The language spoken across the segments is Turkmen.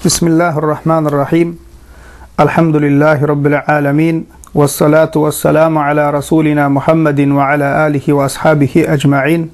Bismillahirrahmanirrahim. Alhamdulillahi Rabbil alemin. Vessalatu vesselamu ala Rasulina Muhammedin ve ala alihi ve ashabihi ecma'in.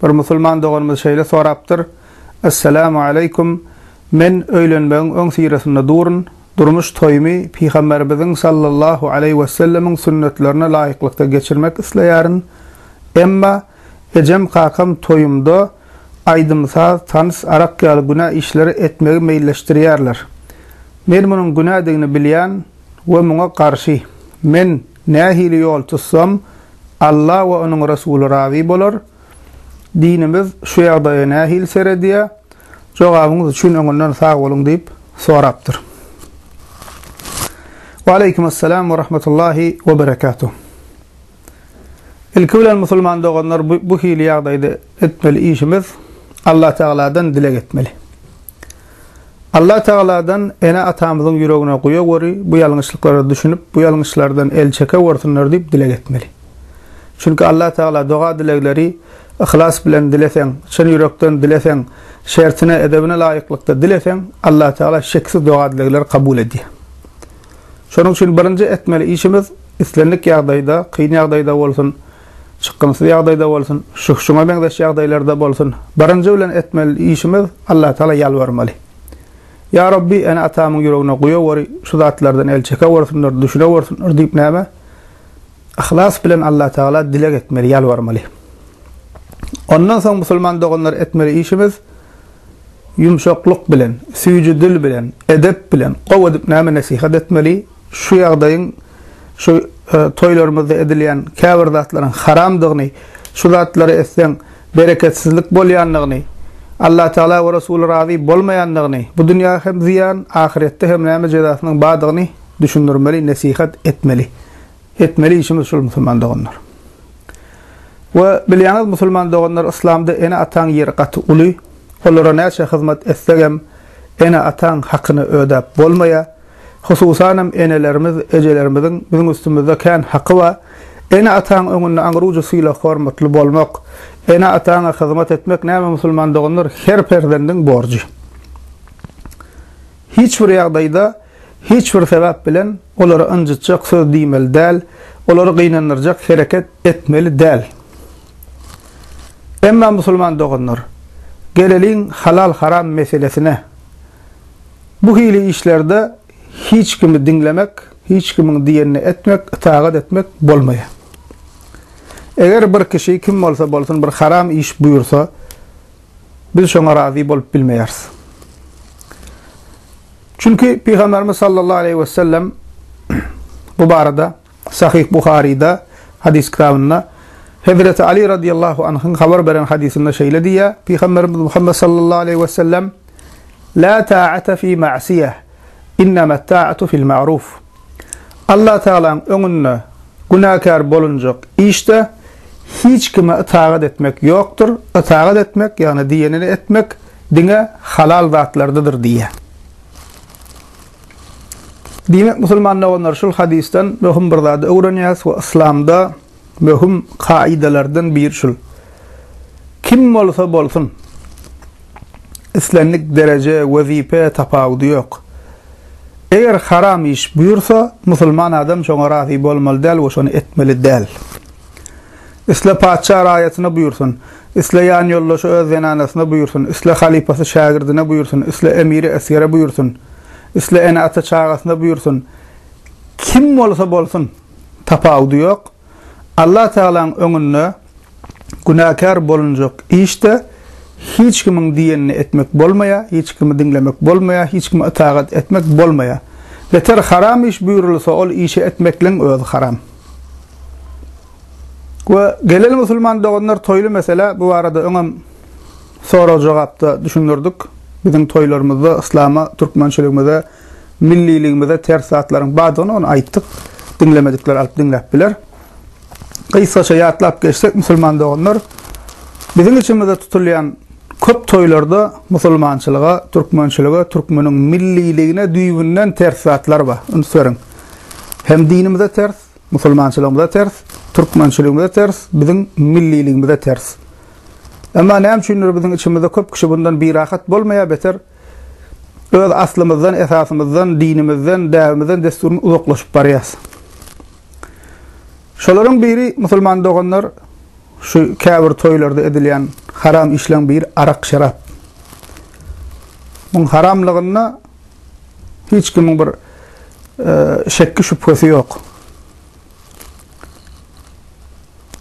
Bir musulman doganymyz şeýle sorapdyr. Esselamu aleýkum. Men öýlenmegiň öň syrasynda durun. Durmuş toýumy Pygamberimiziň sallallahu aleýhi wesellemiň sünnetlerine laýyklykda geçirmek isleýärin. Emma ejem-kakam toýumda aýdym-saz, tans, arak ýaly günä işleri etmegi meýilleşdirýärler. Men munuň günädigini bilýän we muňa garşy. Men nähili ýol tutsam, Alla we onuň Resuly razy bolar? Dinimiz şu ýagdaýa nähili seredýär? Jogabyňyz üçin öňünden sag boluň diýip sorapdyr. Waleýkim essalam we rahmetullahi we berekatuh. Ilki bilen musulman doganlar bu, bu hili ýagdaýda etmeli işimiz Allah Tagaladan dileg etmeli. Allah Tagaladan ene-atamyzyň ýüregine guýaweri, bu ýalňyşlyklara düşünip, bu ýalňyşlardan el çekewersinler diýip dileg etmeli. Çünki Allah Tagala doga-dilegleri yhlas bilen dileseň, çyn ýürekden dileseň, şertine, edebine laýyklykda dileseň, Allah Tagala şeksiz doga-dilegleri kabul edýär. Şonuň üçin birinji etmeli işimiz islendik ýagdaýda, kyn ýagdaýda bolsun, çykgynsyz ýagdaýda bolsun, şu şuňa meňzeş ýagdaýlarda bolsun, birinji bilen etmeli işimiz Allah Tagala ýalbarmaly. Ýa Rabbi, ene-atamyň ýüregine guýaweri, şu zatlardan el çekewersinler, düşünewersinler diýip näme? Yhlas bilen Allah Tagala dileg etmeli, ýalbarmaly. Ondan soň musulman doganlar etmeli işimiz ýumşaklyk bilen, süýji dil bilen, edep bilen, gowy edip näme nesihat etmeli, şu ýagdaýyň şu e, toýlarymyzda edilýän käbir zatlaryň haramdygyny, şu zatlary etseň bereketsizlik bolýandygyny, Allah Tagala we Resuly razy bolmaýandygyny, bu dünýä hem zyýan, ahyretde hem näme jezasynyň bardygyny düşündirmeli, nesihat etmeli. Etmeli işimiz şul musulman doganlar. We bilýäňiz musulman doganlar yslamda ene-ataň ýeri gaty uly. Olara näçe hyzmat etsegem ene-ataň hakyny ödäp bolmaýar. Hususanam enelerimiz, ejelerimiziň biziň üstümizde kän haky bar. Ene-ataň öňünde aňrujy sylag-hormatly bolmak, ene-ataňa hyzmat etmek näme musulman doganlar her perzendiň borjy. Hiç bir ýagdaýda Hiç bir sebäp bilen olary ynjytjak söz diýmeli däl, olary gynandyrjak hereket etmeli däl. Emma musulman doganlar, geleliň halal-haram meselesine. Bu hili işlerde hiç kimi diňlemek, hiç kimiň diýenini etmek, ytagat etmek bolmaýar. Eger bir kişi kim bolsa bolsun bir haram iş buýursa, biz şoňa razy bolup bilmeýäris. Çünki Pygamberimiz sallallahu aleýhi we sellem bu barada Sahyh Buharyda hadys kitabynda Hezreti Ali radiyallahu anhyň habar beren hadysynda şeýle diýýär, Pygamberimiz Muhammed sallallahu aleýhi we sellem La ta'ata fi ma'siyah, innama ta'atu fil ma'ruf. Allah Taalanyň öňünde günäkär bolunjak işde hiç kime itagat etmek ýokdur. Itagat etmek, ýagny diýenini etmek diňe halal zatlardadyr diýýär. Diýmek, musulman doganlar, şul hadysdan möhüm bir zady öwrenýäris we yslamda möhüm kaidalardan biri şul. Kim bolsa bolsun, islendik dereje, wezipe tapawudy ýok. Eger haram iş buýursa, musulman adam şoňa razy bolmaly däl we şony etmeli däl. Isle patyşa raýatyna buýursyn, isle ýanýoldaşy öz zenanasyna buýursyn, isle halypasy şägirdine buýursyn, isle emiri esgere buýursyn, isle ene-ata çagasyna buýursyn, kim bolsa bolsun, tapawudy ýok, Allah Tagalaň öňünde günäkär bolunjak işde hiç kimiň diýenini etmek bolmaýar, hiç kimi diňlemek bolmaýar, hiç kime ytagat etmek bolmaýar. Beter haram iş buýrulsa ol işi etmekligiň özi haram. We geleli musulman doganlar toýly mesele bu barada öňem sorag-jogapda düşündirdik. Biziň toýlarymyzda yslama, türkmençiligimize, milliligimize ters zatlaryň bardygyny ony aýtdyk. Diňlemedikler alyp diňläp biler. Gysgaça ýatlap geçsek musulman doganlar biziň içimizde tutulýan köp toýlarda musulmançylyga, türkmençilige, türkmeniň milliligine düýbünden ters zatlar bar. Üns beriň. Hem dinimize ters, Musulmançylygymyza ters, türkmençiligimize ters, biziň milliligimize ters. Emma näme üçindir biziň içimizde köp kişi bundan birahat bolmaýar, beter. Öz aslymyzdan, esasymyzdan, dinimizden, däbimizden, dessurymyzdan uzaklaşyp barýas. Şolaryň biri musulman doganlar şu käbir toýlarda edilýän haram işleň biri arak-şerap. Muň haramlygynda hiç kimiň bir şekki-şübhesi ýok.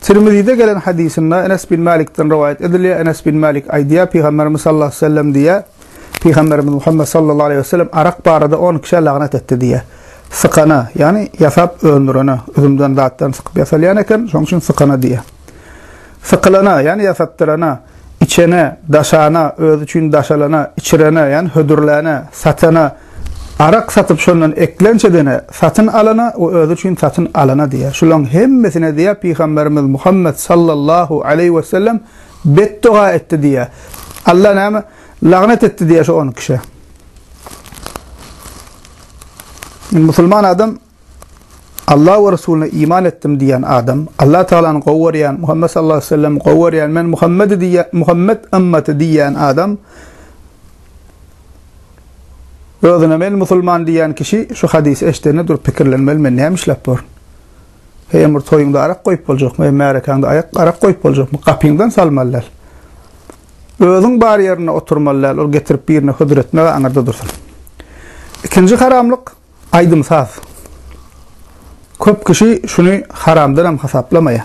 Tirmizide gelen hadysynda Enes bin Malikden rowaýat edilýär. Enes bin Malik aýdýar, Pygamberimiz sallallahu aleyhi ve sellem diýýär, Pygamberimiz Muhammed sallallahu aleyhi ve sellem arak barada 10 kişä lagnat etdi diýýär. Sykana, ýagny ýasap öndürene, üzümden zatdan sykyp ýasalýan eken, şonuň üçin sykana diýýär. Sykylana, ýagny ýasatdyrana, içene, daşana, özi üçin daşalana, içirene, ýagny hödürläne, satana, arak satyp şondan eklenç edene, satyn alana we özi üçin satyn alana diýýär. Şularyň hemmesine diýýär Pygamberimiz Muhammet sallallahu aleýhi we sellem betdoga etdi diýýär. Allah näme? Lagnet etdi diýýär şu on kişä. Musulman adam Allah we Resulyna iman etdim diýen adam, Allah Taalany gowy görýän, Muhammet sallallahu aleyhi ve sellem gowy görýän, men Muhammedi diýýän, Muhammet ymmaty diýýän adam özüne men musulman diýýän kişi şu hadysy eşidende durup pikirlenmeli, men näme işläp borun? Heý, bir toýuňda arak goýup boljakmy? Heý, märekäňde aýak arak goýup boljakmy? Gapyňdan salmaly däl. Özüň bar ýerinde oturmaly däl, ol getirip birine hödür etmegi aňyrda dursun. Ikinji haramlyk aýdym-saz. Köp kişi şuny haramdan hem hasaplamaýar.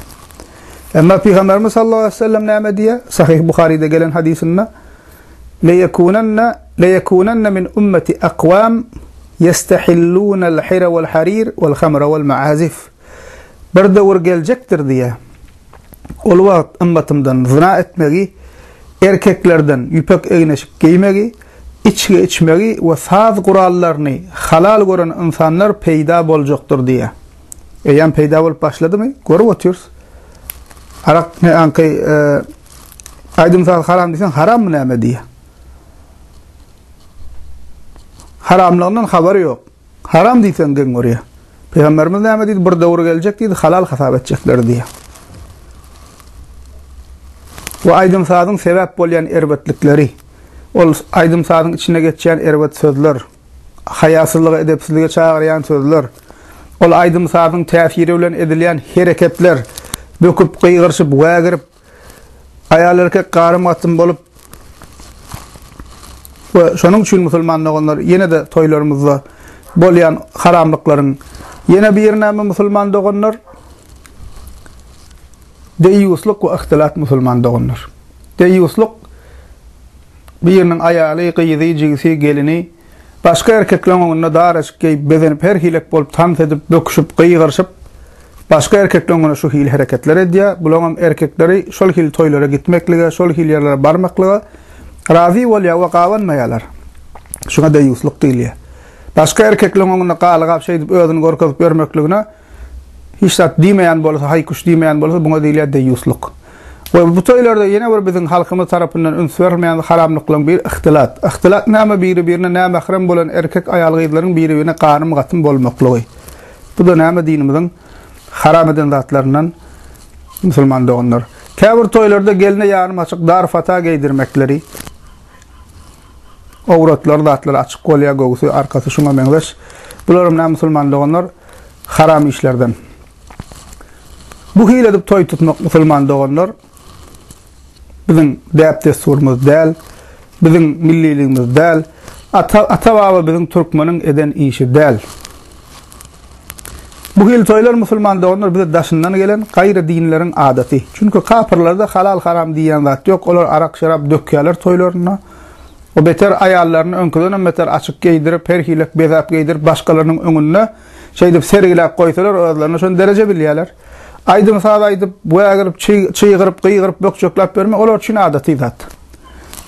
Emma Pygamberimiz sallallahu aleyhi ve sellem näme diýýär? Sahih Buharyda gelen hadysynda Leyekunanna leyekunanna min ummeti aqwam yestahilluna al-hira wal-harir wal-khamra wal-ma'azif. Bir döwür geljekdir diýýär. Ol wagt ymmatymdan zyna etmegi, erkeklerden ýüpek egin-eşik geýmegi, içgi içmegi we saz gurallaryny halal gören ynsanlar peýda boljakdyr diýýär. Eýýäm peýda bolup başladymy? Görüp otyrys. Arak ne aňky aýdym-saz haram diýseň, harammy näme diýýär. Haramlygyndan habary ýok. Haram diýseň geň görýär. Pygamberimiz näme diýdi? Bir döwür geljek diýdi, halal hasap etjekler diýýär. Bu aýdym-sazyň sebäp bolýan erbetlikleri, ol aýdym-sazyň içinde geçýän erbet sözler, haýasyzlyga, edepsizlige çagyrýan sözler, ol aýdym-sazyň täsiri bilen edilýän hereketler, böküp, gygyryşyp, wägirip, Aýal-erkek garym-gatym bolup we şonuň üçin musulman doganlar ýene-de toýlarymyzda bolýan haramlyklaryň ýene biri näme musulman doganlar? Deýýuslyk we ihtilat musulman doganlar. Deýýuslyk biriniň aýaly, gyzy, jigisi, gelini Başga erkekleň öňünde dar eşik geýip, bezenip, her hilek bolup, tans edip, böküşip, gygyryşyp, başga erkekleň öňünde şu hili hereketler edýär. Bulaňam erkekleri şol hili toýlara gitmeklige, şol hili ýerlere barmaklyga razy bolýar we gabanmaýarlar. Şuňa deýýuslyk diýilýär. Başga erkekleň öňünde galgap şeýdip özüni görkezip ýörmekligine Hiç zat diýmeýän bolsa, haý-küş diýmeýän bolsa, buňa diýilýär deýýuslyk. We bu toýlarda ýene bir biziň halkymyz tarapyndan üns berilmeýän haramlyklaryň biri ihtilat. Ihtilat näme biri-birine nämährem bolan erkek aýal-gyzlaryň biri-birine ganym-gatym bolmaklygy. Bu-da näme dinimiziň haram eden zatlaryndan musulman doganlar. Käbir toýlarda gelne ýarym açyk dar fata geýdirmekleri. Owratlar zatlar açyk bolýar, göwsi, arkasy şuňa meňzeş. Bularam näme musulman doganlar? Haram işlerden. Bu hili edip toý tutmak musulman doganlar biziň däp-dessurymyz däl, biziň milliligimiz däl, ata ata-baba biziň türkmeniň eden işi däl. Bu hili toýlar musulman doganlar bize daşyndan gelen gaýry dinleriň adaty. Çünki kapyrlarda halal-haram diýýän zat ýok, olar arak-şerap dökýärler toýlarynda. O beter aýallaryny öňküdenem beter açyk geýdirip, her hilek bezäp geýdirip başgalarynyň öňünde şeýdip sergiläp goýsalar özlerine şony dereje bilýärler. Aýdym-saz aýdyp, wägirip, çygyryp, gygyryp, bökjekläp ýörmek olar üçin adaty zat.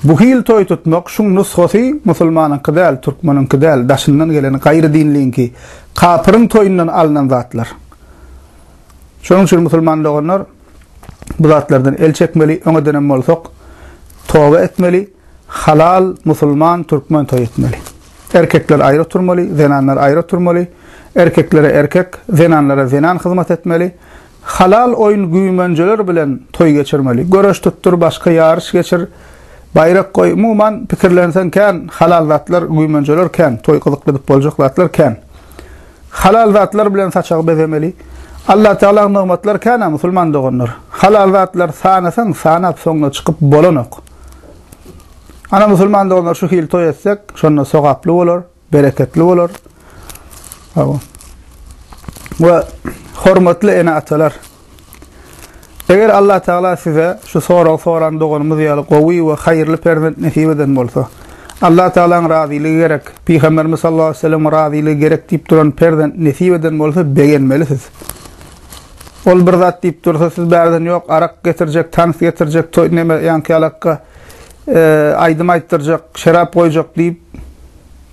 Bu hil toý tutmak şuň nusgasy musulmanyňky däl, türkmeniňki däl, daşyndan gelen gaýry dinliňki, kapyryň toýundan alnan zatlar. Şonuň üçin musulman doganlar bu zatlardan el çekmeli, öň edenem bolsak toba etmeli, halal musulman türkmen toý etmeli. Erkekler aýry oturmaly, zenanlar aýry oturmaly, erkeklere erkek, zenanlara zenan hyzmat etmeli. Halal oýun güýmenjeler bilen toý geçirmeli. Göreş tutdur, başga ýaryş geçir. Baýrak goý. Umuman, pikirlenseň kän, halal zatlar, güýmenjeler kän, toý gyzykly edip boljak zatlar kän. Halal zatlar bilen saçagy bezemeli. Allatagalaň nygmatlary kän-ä musulman doganlar. Halal zatlar sanasaň, sanap soňuna çykyp bolanok. Ana musulman doganlar şu hili toý etsek, şonda sogaply bolar. Bereketli bolar. Hawa. We hormatly ene-atalar. Eger Allah Teala size şu soragy soran doganymyz ýaly gowy we haýyrly perzent nesip eden bolsa, Allah Tealanyň razylygy gerek, Pygamberimiz sallallahu aleyhi ve sellemiň razylygy gerek diýip duran perzent nesip eden bolsa begenmeli siz. Ol bir zat diýip dursa siz bärden ýok arak getirjek, tans getirjek, toý neme ýaňky ýalakka aýdym aýtdyrjak, şerap goýjak diýip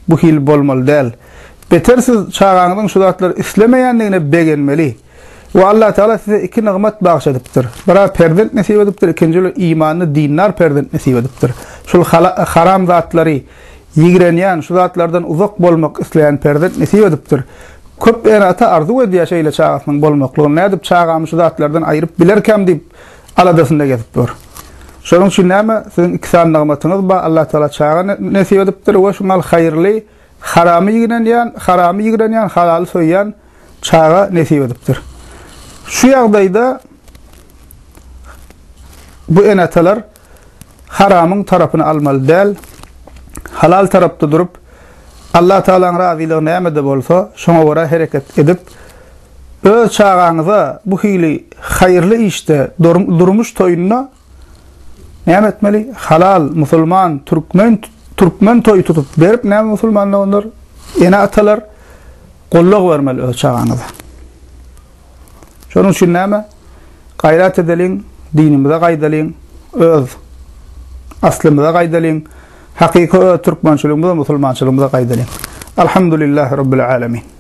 Bu hili bolmaly däl. Beter siz çagaňyzyň şu zatlary islemeýändigine begenmeli. We Allatagala size iki nygmat bagyş edipdir. Bira perzent nesip edipdir, ikinji bir imanly dindar perzent nesip edipdir. Şul haram zatlary ýigrenýän, şu zatlardan uzak bolmak isleýän perzent nesip edipdir. Köp ene-ata arzuw edýär şeýle çagasynyň bolmaklygyny. Nädip çagamy şu zatlardan aýryp bilerkäm diýip aladasynda gezip dur. Şonuň üçin näme, siziň iki sany nygmatyňyz bar, Allah Tagala çaga nesip edipdir we şuňal haýyrly, haramy ýigrenýän, haramy ýigrenýän, halaly söýýän çaga nesip edipdir. Şu ýagdaýda bu ene-atalar haramyň tarapyny almaly däl, halal tarapda durup, Allah Tagalaň razylygy nämede bolsa, şoňa görä hereket edip, Öz çagaňyza bu hili haýyrly işde, durmuş toýunda näme etmeli? Halal, musulman, türkmen, türkmen toýy tutup berip näme musulman doganlar, ene-atalar gollag bermeli öz çagaňyza. Şonuň üçin näme? Gaýrat edeliň, dinimize gaýdalyň, öz aslymyza gaýdalyň, hakyky öz türkmençiligimize, musulmançylygymyza gaýdalyň. Alhamdulillahi Rabbil alemin.